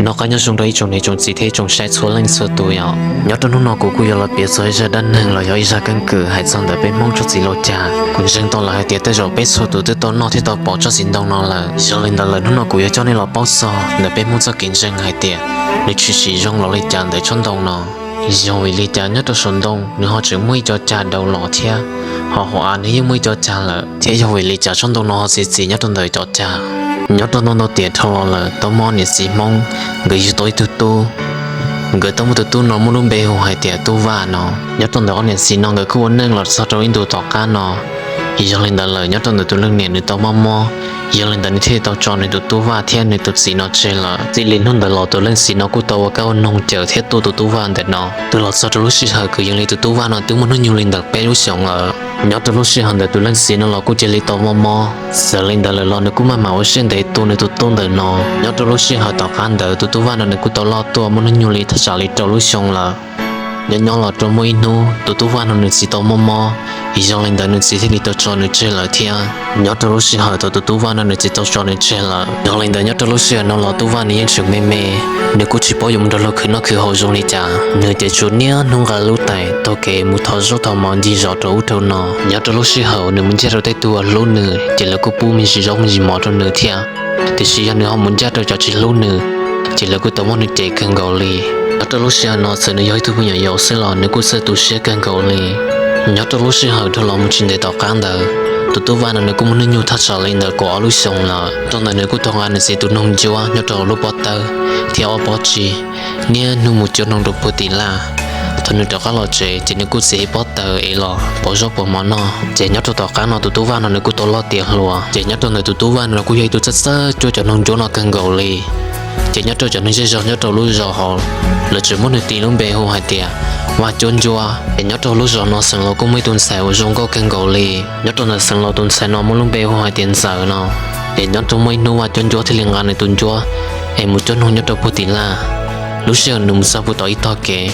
Noj qab nyob zoo rau ib tsoom niam tsoom txiv thiab ib tsoom saib txhua leej txhua tus yom. Nyob rau hnub no kuv kuj yuav los piav txog ib zaj dab neeg los yog ib zaj keeb kwm hais txog ntawm peb Hmoob tsob txiv laus Cas. Kuv ntseeg tau lawm hais tias tej zaum peb txhua tus twb tau noj thiab tau pom tsob txiv ntoo no lawm. Yog li ntawd lawm hnub no kuv yuav coj nej los paub txog ntawm peb Hmoob txoj kev ntseeg hais tias nws tshwm sim zoo los li cas ntawm tsob ntoo no. Yog vim li cas nyob rau saum ntoo nws ho tseem muaj ib co cag daus los thiab, ho hauv av nws yeej muaj ib co cag lawm, thiab yog vim li cas tsob ntoo no ho txi txiv nyob rau ntawm cov cag? Nyob rau ntau ntau tiam dhau los lawm tau muaj niam txiv Hmoob nkawd yug tau ib tug tub. Nkawd tau muab tus tub no muaj lub npe hu hais tias Tub Vaj no. Nyob rau ntawm ob niam txiv no nkawd kuj ua neej los txog rau ib ntu tom qab no. Yog li ntawd lawm nyob rau ntawm tus leej niam nws tau mob mob, yog li ntawd nws thiaj li tau tso nws tus Tub Vaj thiab nws tus txiv no tseg lawm. Txij li hnub ntawd los tus leej txiv no kuj tau ua kab ua noog cawm thiab tu tus Tub Vaj ntawm no. Twb los txog rau lub sij hawm uas yog li tus Tub Vaj no twb muaj hnub nyoog li ntawm peb lub xyoos lawm. Nyob rau lub sij hawm ntawd tus leej txiv no los kuj cia li tau mob mob, txawm li ntawd lawm los nws kuj maj mam ua siab ntev tu nws tus tub ntawm no. Nyob rau lub sij hawm tom qab ntawd tus Tub Vaj no nws kuj tau loj tuaj muaj hnub nyoog li thaj tsam li rau lub xyoo lawm. Nyob nyob los rau muaj ib hnub tus Tub Vaj no nws txiv tau mob mob, yog li ntawd nws txiv thiaj li tau tso nws tseg lawm thiab. Nyob rau lub sij hawm thaum tus Tub Vaj no nws txiv tau tso nws tseg lawm, yog li ntawd nyob rau lub sij hawm no los Tub Vaj nws yeej tseem me me, nws kuj tsis paub yuav mus nrog luag khwv noj khwv haus zoo li cas. Nws ces tsuas niaj hnub nqa lub tais taug kev mus thov zaub thov mov ncig zos rau ub rau no. Nyob rau lub sij hawm nws mus ncaj rau tej tug uas hlub nws ces lawv kuj pub me ntsis zaub me ntsis mov rau nws thiab. Tiam sis yog nws ho mus ncaj rau cov tsis hlub nws, ces lawv kuj tau muab nws cem kawg nkaus li. Nyob rau lub sij hawm no txawm nws yog ib tug me nyuam yaus xwb los nws kuj txawj tu siab kawg nkaus li. Nyob rau lub sij hawm dhau los mus tsis ntev tom qab ntawd, tus Tub Vaj no nws kuj muaj hnub nyoog thaj tsam li ntawm kaum ob lub xyoos lawm. Rau ntawm nws kuj tau nqa nws txiv tus noog ncuab nyob rau lub pob tawb thiab ob pob tsi, niaj hnub mus cuab noog rau puag tim laj. Thaum nws rov qab los tsev ces nws kuj txiav ib pob taws es los pauv zaub pauv mov noj. Ces nyob rau tom qab no tus Tub Vaj no nws kuj tau loj tiav hluas, ces nyob rau ntawm tus Tub Vaj no kuj yog ib tug txawj txawj cuab cov noog ncuab no kawg nkaus li. Ces nyob rau cov neeg zej zog nyob rau lub zos hauv, lawv tseem muab nws tis lub npe hu hais tias Vaj Cuab Ncuab. Es nyob rau lub zos no xeev laus kuj muaj ib tug ntxhais uas zoo nkauj kawg nkaus li. Nyob rau ntawm xeev laus tus ntxhais no muaj lub npe hu hais tias Ntxawm no. Es nyob rau muaj ib hnub Vaj Cuab Ncuab thiaj li nqa nws tus ncuab es mus cuab noog nyob rau puag tim laj. Lub sij hawm nws mus txog puag tom ib tog kev,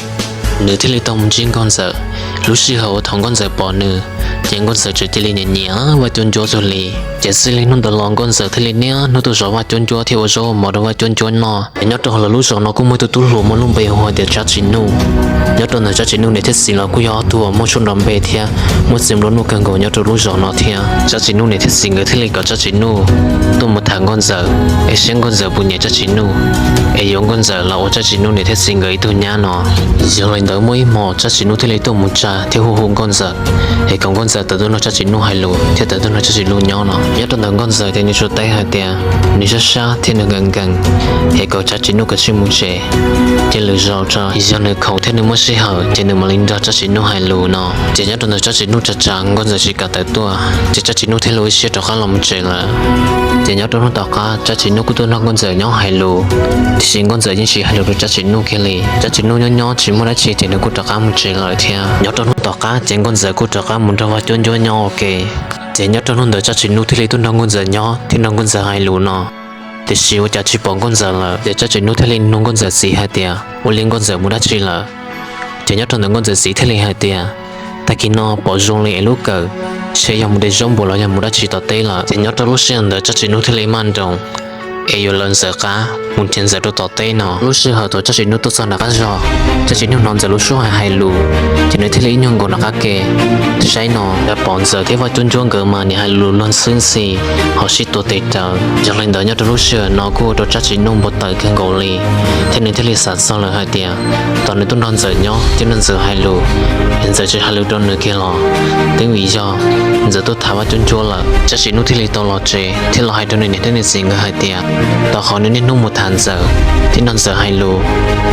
nws thiaj li tau mus ntsib Nkauj Ntxawm. Lub sij hawm uas thaum Nkauj Ntxawm pom nws, ces Nkauj Ntxawm tseem cia li nyiam nyiam Vaj Cuab Ncuab xws li. Ces txij li hnub ntawd los Nkauj Ntxawm thiaj li niaj hnub tuaj zov Vaj Cuab Ncuab thiab ua zaub ua mov rau Vaj Cuab Ncuab noj. Es nyob rau hauv lawv lub zos no kuj muaj ib tug tub hluas muaj lub npe hu hais tias Tsab Tsis Nuj. Nyob rau ntawm Tsab Tsis Nuj niam thiab txiv los kuj yog ob tug uas muaj suab nrov npe thiab muaj txiaj nplua nuj kawg nkaus nyob rau lub zos no thiab. Tsab Tsis Nuj niam thiab txiv nkawd thiaj li kom Tsab Tsis Nuj tuaj mus tham Nkauj Ntxawm, es saib Nkauj Ntxawm puas nyiam Tsab Tsis Nuj, es yuav Nkauj Ntxawm los ua Tsab Tsis Nuj niam thiab txiv nkawd ib tug nyab no. Yog li ntawd muaj ib hmos Tsab Tsis Nuj thiaj li tuaj mus tsa thiab hu hu Nkauj Ntxawm, es kom Nkauj Ntxawm tawm tuaj nrog Tsab Tsis Nuj hais lus thiab tawm tuaj nrog Tsab Tsis Nuj nyob no. Nyob rau ntawm Nkauj Ntxawm ces nws tsuas teb hais tias nws sab sab thiab nws nkees nkees, es kom Tsab Tsis Nuj kav tsij mus tsev, ces lwm zaus tso yog nws khoom thiab nws muaj sij hawm ces nws mam li nrog Tsab Tsis Nuj hais lus no. Ces nyob rau ntawm Tsab Tsis Nuj tsa tsa Nkauj Ntxawm tsis kam tawm tuaj, ces Tsab Tsis Nuj thiaj li ua siab rov qab los mus tsev lawm. Ces nyob rau hnub tom qab Tsab Tsis Nuj kuj tuaj nrog Nkauj Ntxawm nyob hais lus, tiam sis Nkauj Ntxawm yeej tsis hais lus rau Tsab Tsis Nuj kiag li. Tsab Tsis Nuj nyob nyob tsis muaj dab tsi ces nws kuj rov qab mus tsev lawm thiab. Nyob rau hnub tom qab ces Nkauj Ntxawm kuj rov qab mus nrog Vaj Cuab Ncuab nyob ua ke. Ces nyob rau hnub ntawd Tsab Tsis Nuj thiaj li tuaj nrog Nkauj Ntxawm nyob thiab nrog Nkauj Ntxawm hais lus no. Tiam sis ua cas tsis pom Nkauj Ntxawm lawm, ces Tsab Tsis Nuj thiaj li nug Nkauj Ntxawm txiv hais tias ua li Nkauj Ntxawm mus dab tsi lawm. Ces nyob rau ntawm Nkauj Ntxawm txiv thiaj li hais tias tag kis no pom zoo li es lub kawm, seb yog mus de zaub npuas los yog mus dab tsi tom teb lawm. Ces nyob rau lub sij hawm ntawd Tsab Tsis Nuj thiaj li maj nroos es yuav lawv Ntxawm qab mus nrhiav Ntxawm rau tom teb no. Lub sij hawm thaum Tsab Tsis Nuj tuaj txog nram qab zog, Tsab Tsis Nuj hnov Ntxawm lub suab hais hais lus, ces nws thiaj li ib nyuag nkaum nram qab ke saib no, pom Ntxawm thiab Vaj Cuab Ncuab nkawd mas nim hais lus luag ntxhwb ntxhi ho sib tua tes rawv. Yog li ntawd nyob rau lub sij hawm no kuj ua rau Tsab Tsis Nuj npau taws kawg nkaus li, thiab nws thiaj li xav txog lawm hais tias tos nws tuaj nrog Ntxawm nyob thiab nrog Ntxawm hais lus, es Ntxawm tsis hais lus rau nws kiag los twb vim yog Ntxawm tuaj tham Vaj Cuab Ncuab lawm. Tsab Tsis Nuj thiaj li tau los tsev thiab los hais rau nws niam thiab nws txiv nkawd hais tias tos qhov nws niaj hnub mus tham Ntxawm thiab nrog Ntxawm hais lus,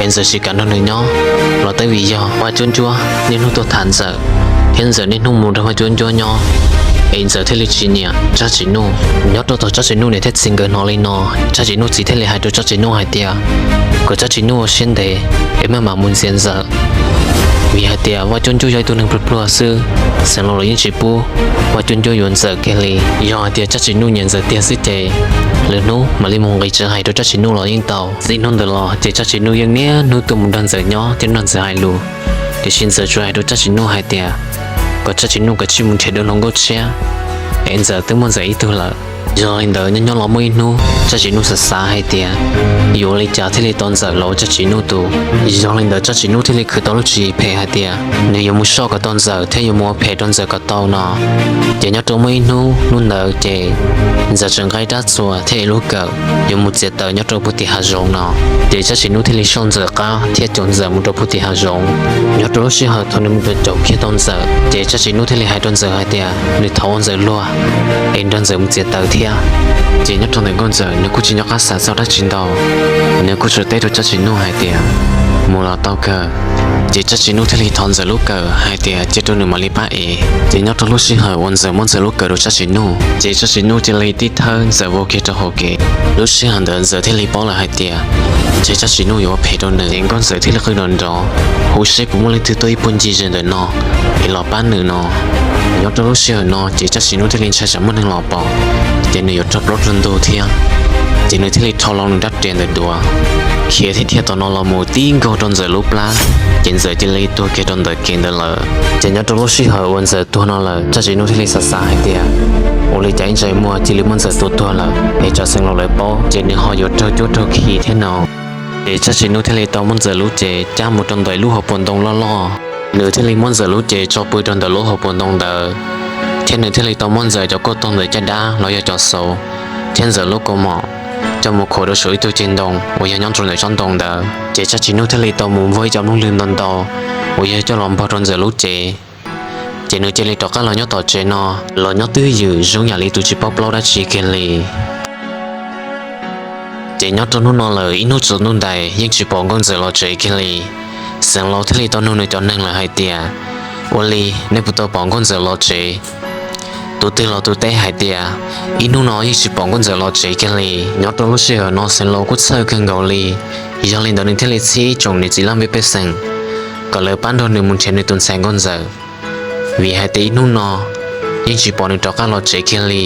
es Ntxawm tsis kam nrog nws nyob los twb vim yog Vaj Cuab Ncuab niaj hnub tuaj tham Ntxawm thiab Ntxawm niaj hnub mus nrog Vaj Cuab Ncuab nyob, es Ntxawm thiaj li tsis nyiam Tsab Tsis Nuj. Nyob rau thaum Tsab Tsis Nuj niam thiab txiv nkawd hnov li no, Tsab Tsis Nuj txiv thiaj li hais rau Tsab Tsis Nuj hais tias kom Tsab Tsis Nuj ua siab ntev es maj mam mus ntxias Ntxawm, vim hais tias Vaj Cuab Ncuab yog ib tug neeg pluag pluag xwb, xeev laus los yeej tsis pub Vaj Cuab Ncuab yuav Ntxawm kiag li. Yog hais tias Tsab Tsis Nuj nyiam Ntxawm tiag xwb ces lwm hnub mam li mus nqis tsev hais rau Tsab Tsis Nuj los yeej tau. Txij hnub ntawd los ces Tsab Tsis Nuj yeej niaj hnub tuaj mus nrog Ntxawm nyob thiab nrog Ntxawm hais lus, tiam sis Ntxawm tsuas hais rau Tsab Tsis Nuj hais tias kom Tsab Tsis Nuj kav tsij mus nrhiav dua hluas nkauj tshiab, es Ntxawm twb muaj Ntxawm ib tug lawm. Yog li ntawd nyob nyob los muaj ib hnub Tsaj Tsim Nuj xav xav hais tias yuav ua li cas thiaj li tau Ntxawm los ua Tsaj Tsim Nuj tus. Yog li ntawd Tsaj Tsim Nuj thiaj li khwv tau lub tswv yim phem hais tias nws yuav mus soj kom tau Ntxawm thiab yuav mus ua phem rau Ntxawm kom tau no. Ces nyob rau muaj ib hnub, hnub ntawd ces Ntxawm tseem nqa dab txuas thiab ib lub kawm yuav mus txiav taws nyob rau puag tim hav zoov no. Ces Tsaj Tsim Nuj thiaj li soj Ntxawm qab thiab caum Ntxawm mus rau puag tim hav zoov. Nyob rau lub sij hawm thaum nws mus caum kiag tau Ntxawm ces Tsaj Tsim Nuj thiaj li hais rau Ntxawm hais tias nws thov ua Ntxawm luag es nrog Ntxawm mus txiav taws thiab. Ces nyob rau ntawm Nkauj Ntxawm nws kuj tsis nco qab xav txog dab tsi ntau, nws kuj tsuas teb rau Tsaj Tsim Nuj hais tias mus los tau kawg. Ces Tsaj Tsim Nuj thiaj li thov Ntxawm lub kawm hais tias cia rau nws mam li pab ev. Ces nyob rau lub sij hawm uas Ntxawm muab Ntxawm lub kawm rau Tsaj Tsim Nuj ces Tsaj Tsim Nuj cia li tib thawb Ntxawm vau kiag rau hauv kev. Lub sij hawm ntawd Ntxawm thiaj li paub lawm hais tias ntshe Tsaj Tsim Nuj yuav ua phem rau nws. Ces Nkauj Ntxawm thiaj li qw nrov nrov hu seb puas muaj leej twg tuaj ib puag ncig ze ntawm no es los pab nws no. Nyob rau lub sij hawm no ces Tsaj Tsim Nuj thiaj li ntshai tsam muaj neeg los pom, ces nws yuav raug plaub raug ntug thiab. Ces nws thiaj li rho hlo nws rab riam ntawm duav khiav thiab dhia tom no los mus tib nkaug rau Ntxawm lub plab, ces Ntxawm cia li tuag kiag rau ntawm kev ntawd lawm. Ces nyob rau lub sij hawm uas Ntxawm tuag no lawm Tsaj Tsim Nuj thiaj li xav xav hais tias ua li cas ib ntsais muag cia li muab Ntxawm tua tuag lawm es tsam xeev laus lawv paub ces nws ho yuav raug cuab raug khi thiab no. Ces Tsaj Tsim Nuj thiaj li tau muab Ntxawm lub cev cab mus rau ntawm lub hauv paus ntoo loj loj. Nws thiaj li muab Ntxawm lub cev tso pw rau ntawm lub hauv paus ntoo ntawd, thiab nws thiaj li tau muab Ntxawm cov kauj toog ntawm caj dab los yog cov xauv thiab Ntxawm lub kaus mom coj mus khuam rau saum ib tug ceg ntoo uas yog nyob rau ntawm tsob ntoo ntawd. Ces Tsaj Tsim Nuj thiaj li tau mus npog ib co nplooj lwg ntau ntau uas yog coj los npog rau Ntxawm lub cev. Ces nws cia li rov qab los nyob tom tsev no, los nyob twj ywm zoo yam li tus tsis paub plaub dab tsi kiag li. Ces nyob rau hnub no lawm ib hnub tsaus ntuj ntais yeej tsis pom Nkauj Ntxawm los tsev kiag li. Xeev laus thiaj li tau nug nws cov neeg lawm hais tias ua li nej puas tau pom Nkauj Ntxawm los tsev? Tus twg los tus teb hais tias ib hnub no yeej tsis pom Nkauj Ntxawm los tsev kiag li. Nyob rau lub sij hawm no xeev laus kuj txhawj kawg nkaus li, yog li ntawd nws thiaj li txhib ib tsoom nws txiv laj mej pej xeem kom lawv pab nrog nws mus nrhiav nws tus ntxhais Nkauj Ntxawm, vim hais tias ib hnub no yeej tsis pom nws rov qab los tsev kiag li.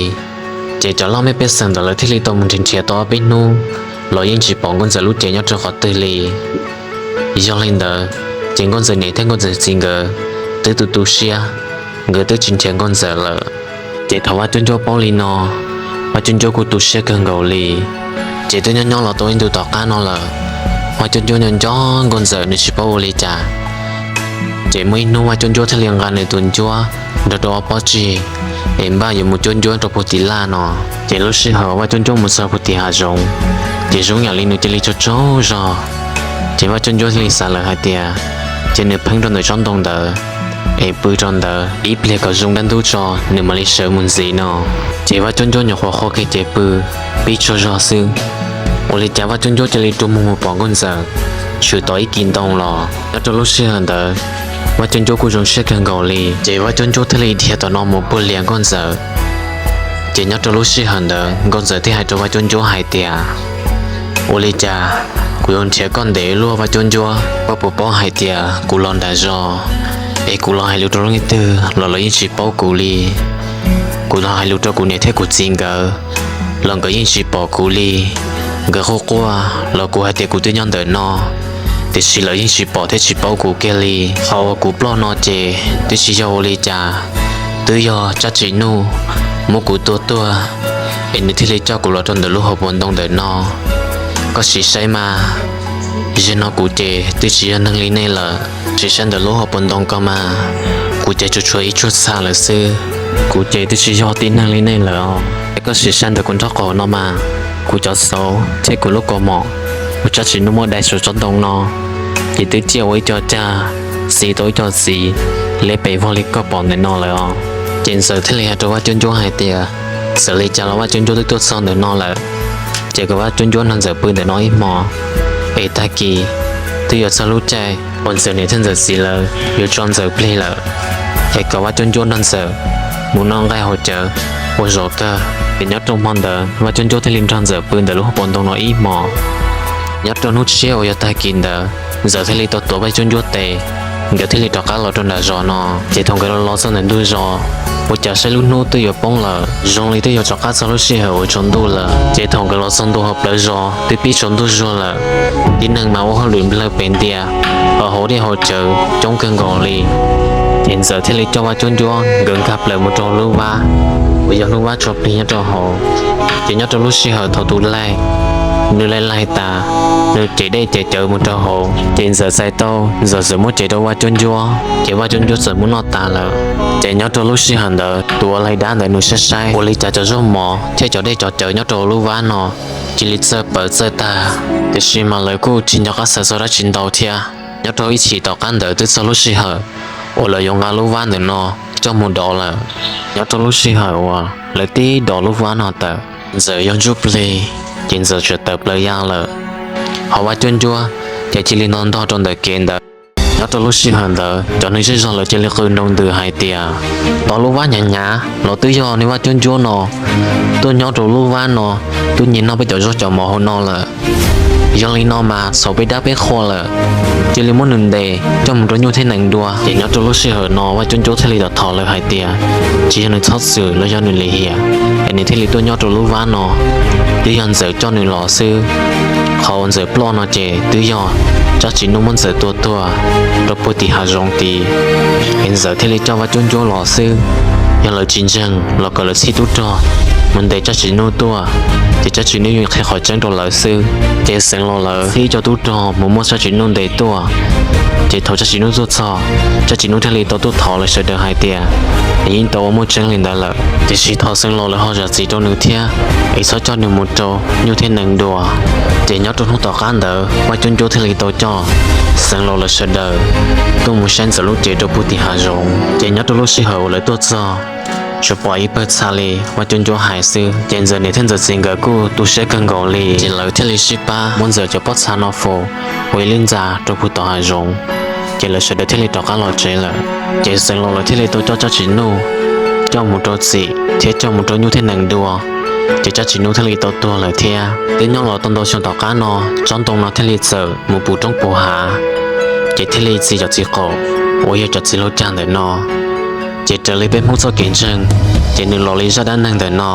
Ces cov laj mej pej xeem ntawd lawv thiaj li tau mus nrhiav nrhiav tau ob peb hnub los yeej tsis pom Nkauj Ntxawm lub cev nyob rau qhov twg li. Yog li ntawd, ces Nkauj Ntxawm niam thiab Nkauj Ntxawm txiv nkawd twb tu tu siab, nkawd twb tsis nrhiav Nkauj Ntxawm lawm. Ces thaum Vaj Cuab Ncuab paub li no, Vaj Cuab Ncuab kuj tu siab kawg nkaus li. Ces twb nyob nyob los tau ib ntu tom qab no lawm, Vaj Cuab Ncuab nco nco Nkauj Ntxawm nws tsis paub ua li cas. Ces muaj ib hnub Vaj Cuab Ncuab thiaj li nqa nws tus ncuab nrog rau ob pob tsig es npaj yuav mus cuab ncuab rau puag tim laj no. Ces lub sij hawm Vaj Cuab Ncuab mus txog puag tim hav zoov, ces zoo yam li nws cia li tsaug tsaug zog. Ces Vaj Cuab Ncuab thiaj li xav lawm hais tias cia nws pheeb rau ntawm tsob ntoo ntawd es pw rau ntawd ib pliag kom zoo dab ntub tso nws mam li sawv mus ntxiv no. Ces Vaj Cuab Ncuab nyuam qhuav qhua kiag cev pw pib tsaug zog xwb, ua li cas Vaj Cuab Ncuab cia li rua muag mus pom Nkauj Ntxawm tshwm tom ib kis ntoo los. Nyob rau lub sij hawm ntawd, Vaj Cuab Ncuab kuj zoo siab kawg nkaus li, ces Vaj Cuab Ncuab thiaj li dhia tom no mus puag lias Nkauj Ntxawm. Ces nyob rau lub sij hawm ntawd Nkauj Ntxawm thiaj hais rau Vaj Cuab Ncuab hais tias ua li cas kuv yuav nrhiav koj ntev luaj Vaj Cuab Ncuab, koj puas paub hais tias kuv los nram zos es kuv los hais lus rau leej twg los lawv yeej tsis paub kuv li. Kuv los hais lus rau kuv niam thiab kuv txiv nkawd los nkawd yeej tsis pom kuv li. Nkawd quaj quaj los kuv hais tias kuv twb nyob ntawm no, tiam sis lawv yeej tsis pom thiab tsis paub kuv kiag li. Qhov uas kuv ploj no ces twb tsis yog ua li cas, twb yog Tsab Tsim Nuj muab kuv tua tuag es nws thiaj li coj kuv los rau ntawm lub hauv paus ntoo ntawm no. Koj sim saib mas, zaum no kuv ces twb tsis yog neeg li nej lawm. Sim saib ntawm lub hauv paus ntoo ko mas, kuv ces tsuas tshuav ib tsuag txha lawm xwb. Kuv ces twb tsis yog tib neeg li nej lawm os. Es koj sim saib ntawm kuv nraub qaum no mas, kuv cov xauv thiab kuv lub kaus mom uas Tsab Tsim Nuj muab dai saum tsob ntoo no ces twb ciaj ua ib co cag, txi tau ib co txiv liab pes vog li koj pom ntawm no lawm os. Ces Ntxawm thiaj li hais rau Vaj Cuab Ncuab hais tias txawm li cas los Vaj Cuab Ncuab twb tuaj txog ntawm no lawm, ces kom Vaj Cuab Ncuab nrog Ntxawm pw ntawm no ib hmo, es tag kis twb yuav txog lub caij uas Ntxawm niam thiab Ntxawm txiv lawv yuav tso Ntxawm plig lawm, es kom Vaj Cuab Ncuab nrog Ntxawm mus noj nqaij haus cawv ua zov kawg. Ces nyob rau hmo ntawd Vaj Cuab Ncuab thiaj li nrog Ntxawm pw ntawm lub hauv paus ntoo no ib hmo. Nyob rau hnub tshiab uas yog tag kis ntawd, Ntxawm thiaj li tau tuav Vaj Cuab Ncuab tes, nkawd thiaj li rov qab los rau nram zos no. Ces thaum nkawd los los txog ntawm ntug zos, ua cas saib lub hnub twb yuav poob lawm, zoo li twb yuav rov qab txog lub sij hawm uas tsaus ntuj lawm. Ces thaum nkawd los txog ntua hauv plawv zos twb pib tsaus ntuj zuag lawm. Tib neeg mas ua hauj lwm nplawg pes ntia, haus dej haus cawv coob kawg nkaus li. Ces Ntxawm thiaj li coj Vaj Cuab Ncuab nkawd nkag plaws mus rau lub vab uas yog lub vab tso plig nyob rau hauv. Ces nyob rau lub sij hawm thaum tus laig nws laig laig tas, nws cev dej cev cawv mus rau hauv, ces Ntxawm txais tau, Ntxawm txawm muab cev rau Vaj Cuab Ncuab, ces Vaj Cuab Ncuab txawm muab noj tas lawm. Ces nyob rau lub sij hawm ntawd tus uas laig dab ntawd nws saib saib ua li cas cov zaub mov thiab cov dej cov cawv nyob rau lub vab no cia li txawj pawv txawj tag, tiam sis mas lawv kuj tsis nco qab xav txog dab tsi ntau thiab. Nyob rau ib chim tom qab ntawd twb txog lub sij hawm uas lawv yuav nqa lub vab ntawm no coj mus dov lawm. Nyob rau lub sij hawm uas lawv tib dov lub vab no tawm, Ntxawm yog ntsuj plig, ces Ntxawm txawm tawm plaws ya lawm. Ho Vaj Cuab Ncuab ces cia li nto ntog rau ntawm kev ntawd. Nyob rau lub sij hawm ntawd cov neeg zej zog lawv cia li qw nroo ntws hais tias, dov lub vab hnyav hnyav los twb yog niag Vaj Cuab Ncuab no tuaj nyob rau lub vab no, twb nyiag noj peb cov zaub cov mov hauv no lawm. Yog li no mas txhaum peb dab peb qhua lawm, cia li muab nws ntes coj mus rau nyuj thiab nees dua. Ces nyob rau lub sij hawm no Vaj Cuab Ncuab thiaj li tau thov lawv hais tias, tsis yog nws txhob txwm los yog nws lim hiam es nws thiaj li tuaj nyob rau lub vab no, twb yog Ntxawm coj nws los xwb. Qhov uas Ntxawm ploj no ces twb yog Tsab Tsis Nuj muab Ntxawm tua tuag rau puag tim hav zoov tid, es Ntxawm thiaj li coj Vaj Cuab Ncuab los xwb. Yog lawv tsis ntseeg los kom lawv txib tub rog mus ntes Tsab Tsis Nuj tuaj, ces Tsab Tsis Nuj yeej qhia qhov tseeb rau lawv xwb. Ces Xeev Laus lawv txib cov tub rog mus muab Tsab Tsis Nuj ntes tuaj. Ces thaum Tsab Tsis Nuj tuaj txog, Tsab Tsis Nuj thiaj li tau tuaj thov lawv sawv daws hais tias, nws yeej tau ua muaj tseeb li ntawd lawm, tiam sis thov Xeev Laus lawv ho zam txim rau nws thiab, es txhob coj nws mus rau nyuj thiab nees dua. Ces nyob rau hnub tom qab ntawd Vaj Cuab Ncuab thiaj li tau coj Xeev Laus lawv sawv daws tuaj mus saib Ntxawm lub cev rau puag tim hav zoov. Ces nyob rau lub sij hawm uas lawv tuaj txog, tsuas pom ib pawg txha li Vaj Cuab Ncuab hais xwb. Ces Ntxawm niam thiab Ntxawm txiv nkawd kuj tu siab kawg nkaus li, ces lawv thiaj li sib pab muab Ntxawm cov pob txha no faus ua ib lub ntxa rau puag tom hav zoov. Ces lawv sawv daws thiaj li rov qab los tsev lawm. Ces Xeev Laus lawv thiaj li tau coj Tsab Tsis Nuj coj mus rau txim thiab coj mus rau nyuj thiab nees dua, ces Tsab Tsis Nuj thiaj li tau tuag lawm thiab. Twb nyob los tau ntau xyoo tom qab no, tsob ntoo no thiaj li txawm mus puv roob puv hav, ces thiaj li txi cov txiv qaum uas yog cov txiv laug cag ntawm no. Ces raws li peb Hmoob txoj kev ntseeg, ces nws los li zaj dab neeg ntawm no.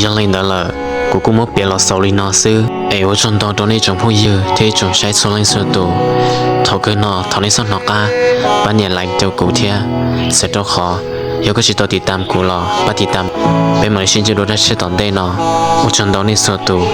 Yog li ntawd lawm, kuv kuj muab piav los xaus li no xwb, es ua tsaug ntau rau nej tsoom phooj ywg thiab ib tsoom saib txhua leej txhua tus. Thaum kawg no thov nej txhob hnov qab pab nias like rau kuv thiab, txawm rau qhov yog koj tsis tau tiv tam kuv los pab tiv tam, peb mam li sib ntsib dua dab tsheb tom ntej no. Ua tsaug ntau nej txhua tus.